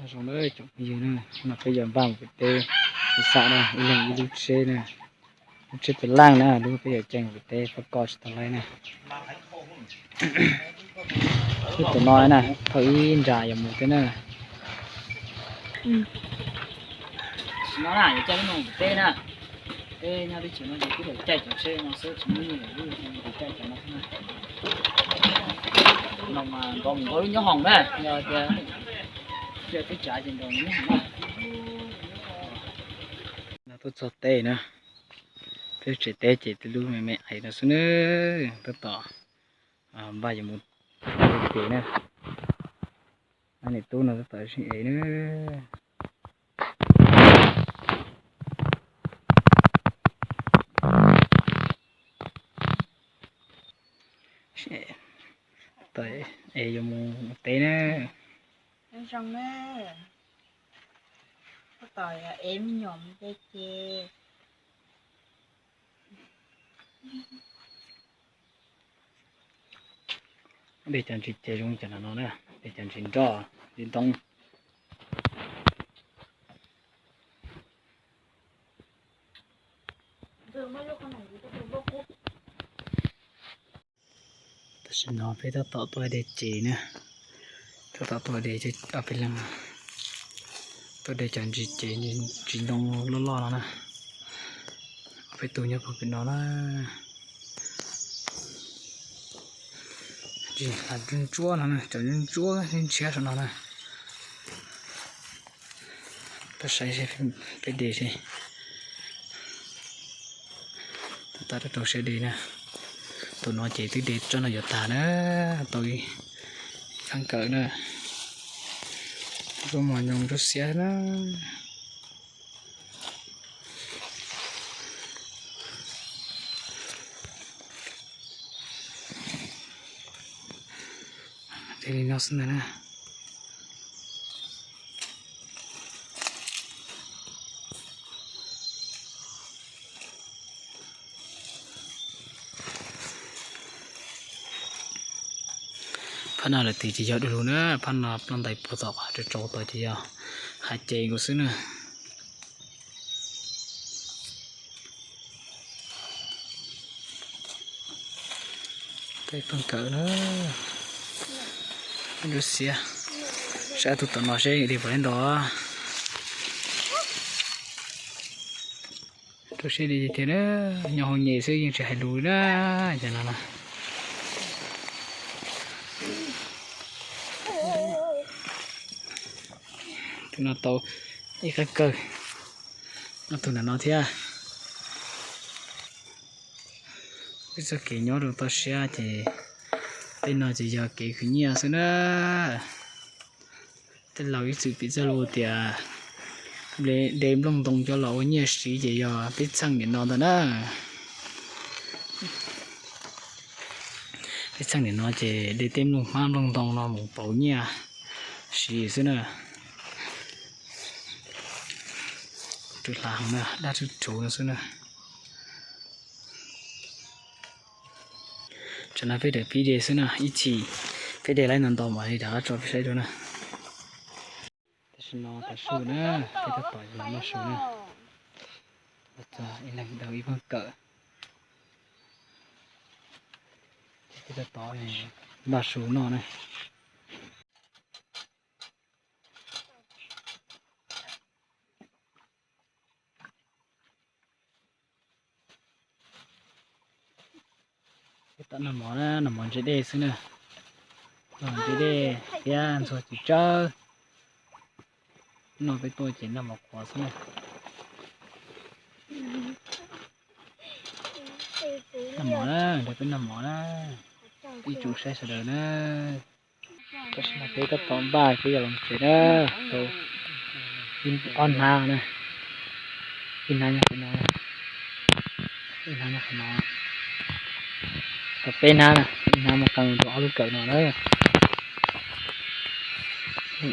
Zoo na tsoom phooj ywg na, no peb yuav npaj mus pem teb, ib xam na ib leeg ib lub tsheb na, lub tsheb pem laj na, lub peb yuav caij mus pem teb pab koj tsis tau laib na. Ib tus no na, thauj ib nra yuav mus thiab na. Tam sim no na yuav caij lub no mus pem teb na. Peb nyob teb chaws no ces twb caij cov tsheb no xwb, tsis muaj nyiaj lawm, caij cov no xwb na. No mas nkaus mus nkaus lub nyob hoom na, yog tias caij teb tsav ces nkaus mus nyob hoom na. No tuaj txog teb na, peb tsev teb ces tib lub me me ais no xwb na, tab tom npaj yuav mus pem na. Niam tub no tab tom sib ev na. Tab tom ev yuav mus teb na. Zoo na, tab tom ev me nyuam mus pem teb. Dej cov ntsis ces zoo cov no na, dej cov ntsis nroj, ntsis ntoo. Tam sim no peb tab tom tuaj de ces na, tab tom tuaj de, peb leeg tuaj de cov ntsis ces, ntsis ntoo loj loj no na. Peb tus nyob puag pem no na. Ntsis ntsuab ntsuab no na, cov ntsuab ntsuab ntshiab saum no na. Peb saib seb peb de seb. Tab tom rau siab de na. Tus no ces twb de tsob no yuav tag na, tau ib khaab kawm na. Ntsuab mos nyoos ntsuab xiab na. Li no xwb ntag na. Phab no lawm tias ces yog du lug na, phab no ploj ntais puag tom qhov tsaus tsaus tod ces yog hav ces nkaus xwb na. Peb pheej kawm na. Lub xiab, saib tus tom no seb de puas ntau. Rau siab de tiag na, nyob hauv nyem xwb yeej tsis hais lus na, cov no na. Tus no tau ib qab kawg, ob tug ntawm no thiab. Peb txoj kev nyob rau toj siab ces tej no ces yog kev khwv nyiaj xwb na. Tej laus ib txwm piv txoj lus tias de nplooj ntoo coj los ua nyiaj siv ces yog peb txheej nim no ntag na. Peb txheej nim no ces de tej nplooj hmab nplooj ntoo no mus pauv nyiaj siv xwb na. Rwg hla heev na, dab rwg rhuv no xwb na. Tsam no peb daim pib de xwb na, ib chim peb de laib ntau ntau mam li rov qab tso peb saib dua na. Tam sim no tav su na, peb tab tom los noj su na. Los txog ib leeg dhau ib pab kawm. Peb tab tom npaj su noj na. Peb tom noj mov na, noj mov ntse dej xwb na. Noj ntse dej thiab ntxuag txiv tsawb. Noj peb tuaj ces noj mov qhuav xwb na. Noj mov na, nrog peb noj mov na. Ib tsoom saib sawv daws na. Tam sim no peb tab tom npaj peb yuav los tsev na. Tau ib ob hnab na. Ib hnab nyob qhov no, ib hnab nyob qhov no, tau peb hnab na. Ib hnab mus qee rau ob lub kawm no na.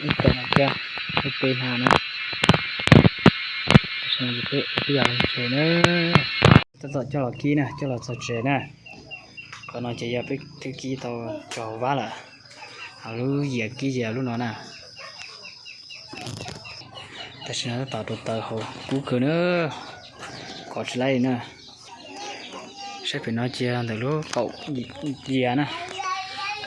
Ib kawm no thiab, peb hnab na. Tam sim no peb yuav los tsev na. Tab tom coj los kib na, coj los txog tsev na. Qhov no ces yog peb twb kib tau tso hauv vab lawm. Ho lub yias kib ces yog lub no na. Tam sim no tab tom rauv taws hauv kub kawg na, kov tsis laib li na. Saib pem no cia ntawm lub kaum yias na,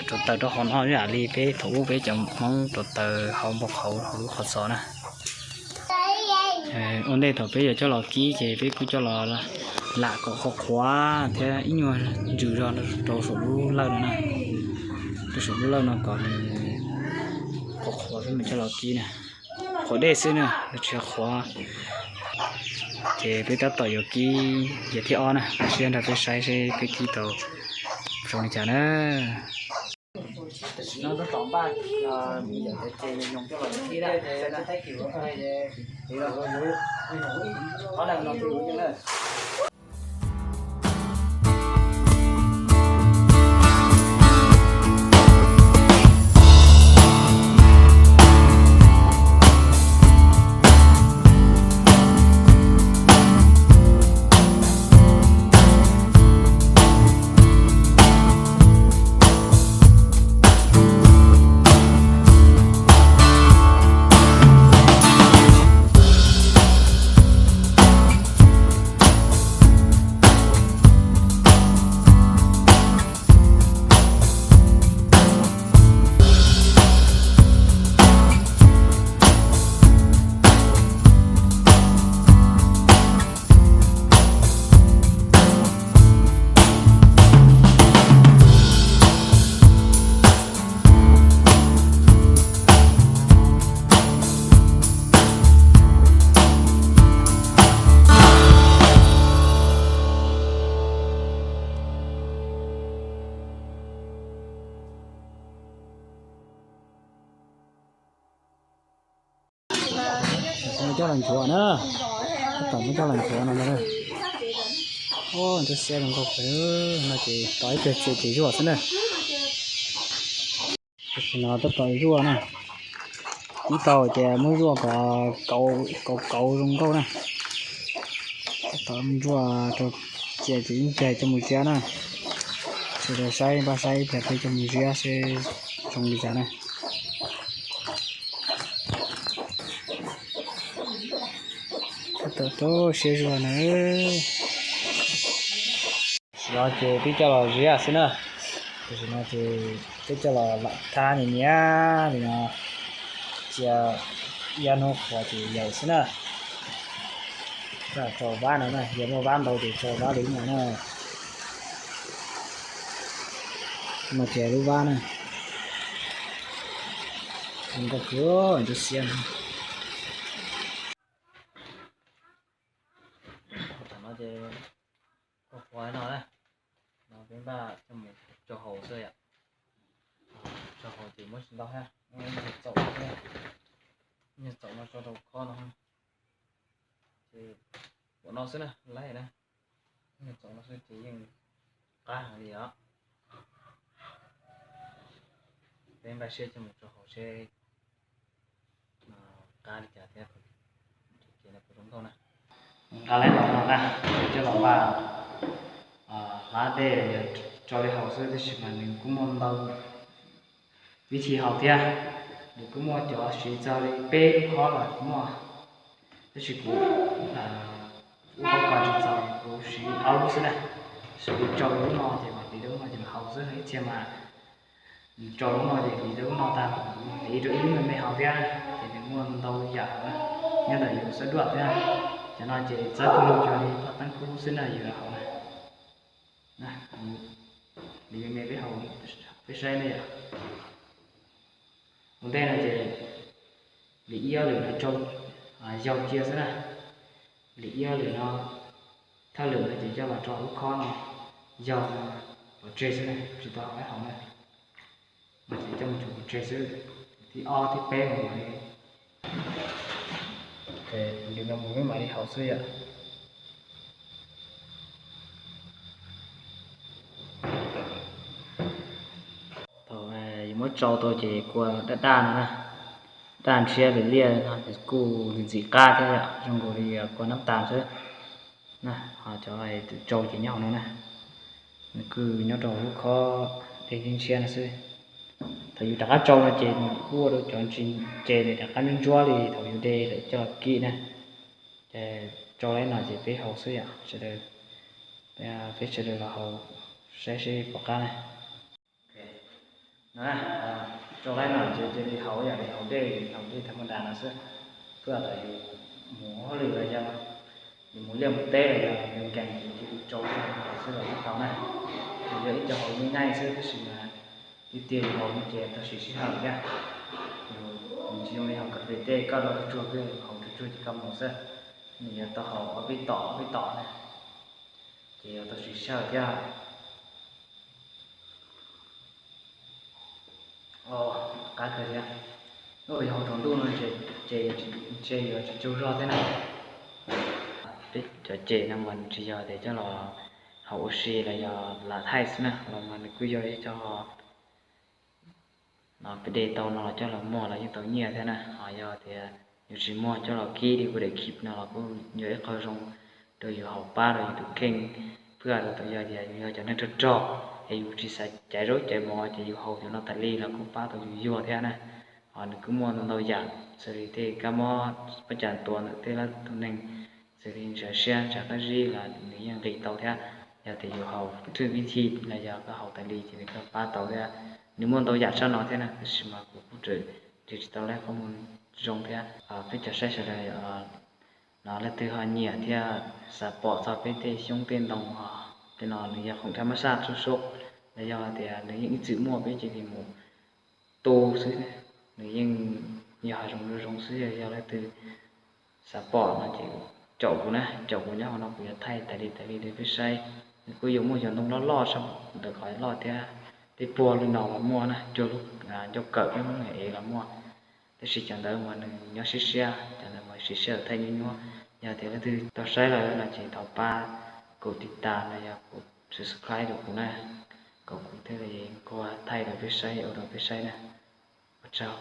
rauv taws rau hauv no ib yam li peb thaum ub peb cov Hmoob rauv taws hauv npoo qhauv hauv lub qhov txos na. Ua ntej thaum peb yuav coj los kib ces peb kuj coj los lam kom qhuav qhuav thiab ib nyuag ntsws zog rau saum lub lawj no na, rau saum lub lawj no kom nws qhuav qhuav peb mam coj los kib na. Qhuav dej xwb na, tsis qhuav. Ces peb tab tom yuav kib yias thib ob na, tab sis nrog peb saib seb peb kib tau zoo li cas na. Tam sim no tab tom npaj yam cov ces yoos coj los kib na. Muab coj los nchuav na, tab tom muab coj los nchuav no na. Ua ntsuab xiab zoo nkauj kawg, no ces tos ib pliag txias ces zuaj xwb na. Tam sim no tab tom zuaj na, ib tau ces muab zuaj kom kauv kauv zoo nkauj na. Tab tom zuaj rau txias ces ib pliag coj mus ziab na. Sawv daws saib npaj saib ib pliag peb coj mus ziab seb zoo li cas na. Tab tom rau siab zuaj na. Tam sim no ces peb coj los ziab xwb na. Tam sim no ces peb coj los lam thab nyias nyias li no, cia ib hnub qhuav ces yaws xwb na. Tso vab no na, yog muaj vab ntau ces tso vab li no na. No ces lub vab na, zoo nkauj kawg, ntsuab xiab no. Tam no ces kuj qhuav no na, no peb npaj coj mus tso haus xwb yom. Tso haus ces muab tsis ntau thiab, muab ib nyuag txaum no thiab, ib nyuag txaum no tso rau khob no. Ces ua no xwb na, laib na, ib nyuag txaum no xwb ces yeej qab heev li os. Peb npaj siab coj mus tso haus seb qab li cas thiab, ces nws puas zoo nkauj na. Nqa lawm no na, coj los npaj hlab dej, tso li haus xwb tab sis mas nws kuj muaj ntau vib thi haus thiab. Nws kuj muaj cov siv txog li peb lub khob los kuj muaj, tab sis kuv lub khob ko tsis txaus, kuv siv ob lub xwb na. Tab sis kuv tso lub no ces mas hliv rau lub no ces mas haus xwb, ib txhia mas tso lub no ces hliv rau lub no tag, hliv rau ib lub me me haus thiab, ces nws muaj ntau yam haus na. Nyob ntawm yus xab duaj thiab, cov no ces txawb kub lug cuag li phaj teeb kub xwb na yus haus na. Hliv me me peb haus, peb saib ne yom. Ua ntej no ces hliv ib ob lwm no rau yaug cia xwb na. Hliv ib ob lwm no, thawj lwm no ces coj los rau lub khob no, yaug no pov tseg xwb na, tsis tau haus ib haus na. No ces coj mus tsuas pov tseg xwb, thib ob thib peb mus li. Ces li no mus peb mam li haus xwb yom. Thaum yus muab tsau tau ces kua daj daj no na, daj ntshiab li liaj no ces kuj ntxim ntxim qab thiab yom, zoo nkaus li kua nab tas xwb na. Ho cov tus tsau ces nyob hauv no na, nws kuj nyob rau lub khob dej ntshiab ntshiab no xwb. Thaum yus rov qab tsau no ces nws kuj ua rau cov ntsis ces nws rov qab ntsuab ntsuab li thaum yus de lawm coj los kib na. Ces tsau li no ces peb haus xwb yom, sawv daws, peb sawv daws los haus saib seb pom qab na. No, tsau li no ces cia li haus yam li haus dej, haus dej tham ma das no xwb. Peb thaum yus mus hauj lwm los yog yus mus liaj mus teb los yog nkees nkees ces cia li tsau li no xwb los yeej tau na. Nws yog ib co haus nyaj nyaj xwb tab sis mas tiag tiag yus haus no ces tau siv sij hawm thiab. Yus tsis zoo li haus kas fes tej koj rau tsuag tsuag, haus tsuag tsuag ces koj mus xwb. Nws yuav tau haus ob peb tom ob peb tom na, ces yuav tau siv sij hawm thiab. Qab kawg thiab. Yog haus tsaus ntuj no ces ntshe yuav tsis tsaug zog thiab na. Peb cov ces no mas nws tsis yog tias coj los haus ua si los yog lam thaij xwb na, los mas nws kuj yog ib co no peb de tau no los coj los muag los yeej tau nyiaj thiab na. Ho yog tias yus tsis muag coj los kib li kuv daim clip no los kuj yog ib qho zoo rau yus haus pab rau yus tus kheej, pab rau tau yog tias yus yog cov neeg rog rog es yus tsis xav caiv zaub caiv mov ces yus haus cov no tas li los kuj pab tau yus yuag thiab na. Ho nws kuj muaj ntau ntau yam, xws li tej kab mob pob cas tuav ntawm tej lab tus neeg, xws li ntshav siab ntshav qab zib los nws yeej nqis tau thiab. Yog tias yus haus thwj vib thi los yog koj haus tas li ces nws kuj pab tau thiab. Nws muaj ntau yam tshaj no thiab na, tab sis mas kuv kuj tseem nrhiav tsis tau lab qhov muag zoo thiab. Peb cov saib sawv daws no leej twg ho nyiam thiab xav pom txog peb tej xyoob tej ntoo ho, tej no nws yog khoom tham mas saj tsuj soj, los yog tias nws yeej ib txwm muaj peb cia li mus tu xwb, nws yeej yog hav zoov zoo zoo xwb. Yog leej twg xav pom no ces caum kuv na, caum kuv nyob hauv no kuv yuav thaij tas li tas li rau peb saib. Nws kuj yuav muaj cov ntoo loj loj sab ntawm qhov loj thiab, tej puag li no los muaj na, cuag lub ncauj kawm peb Hmoob es los muaj. Tab sis cov ntawd mas nws nyob siab siab, cov ntawd mas siv sij hawm thaij nyuaj nyuaj. Yog tias leej twg tau saib lawm no ces thov pab kuv tiv tas los yog kuv subscribe rau kuv na, kom kuv thiaj li nquag thaij rau peb saib ua rau peb saib na. Ua tsaug.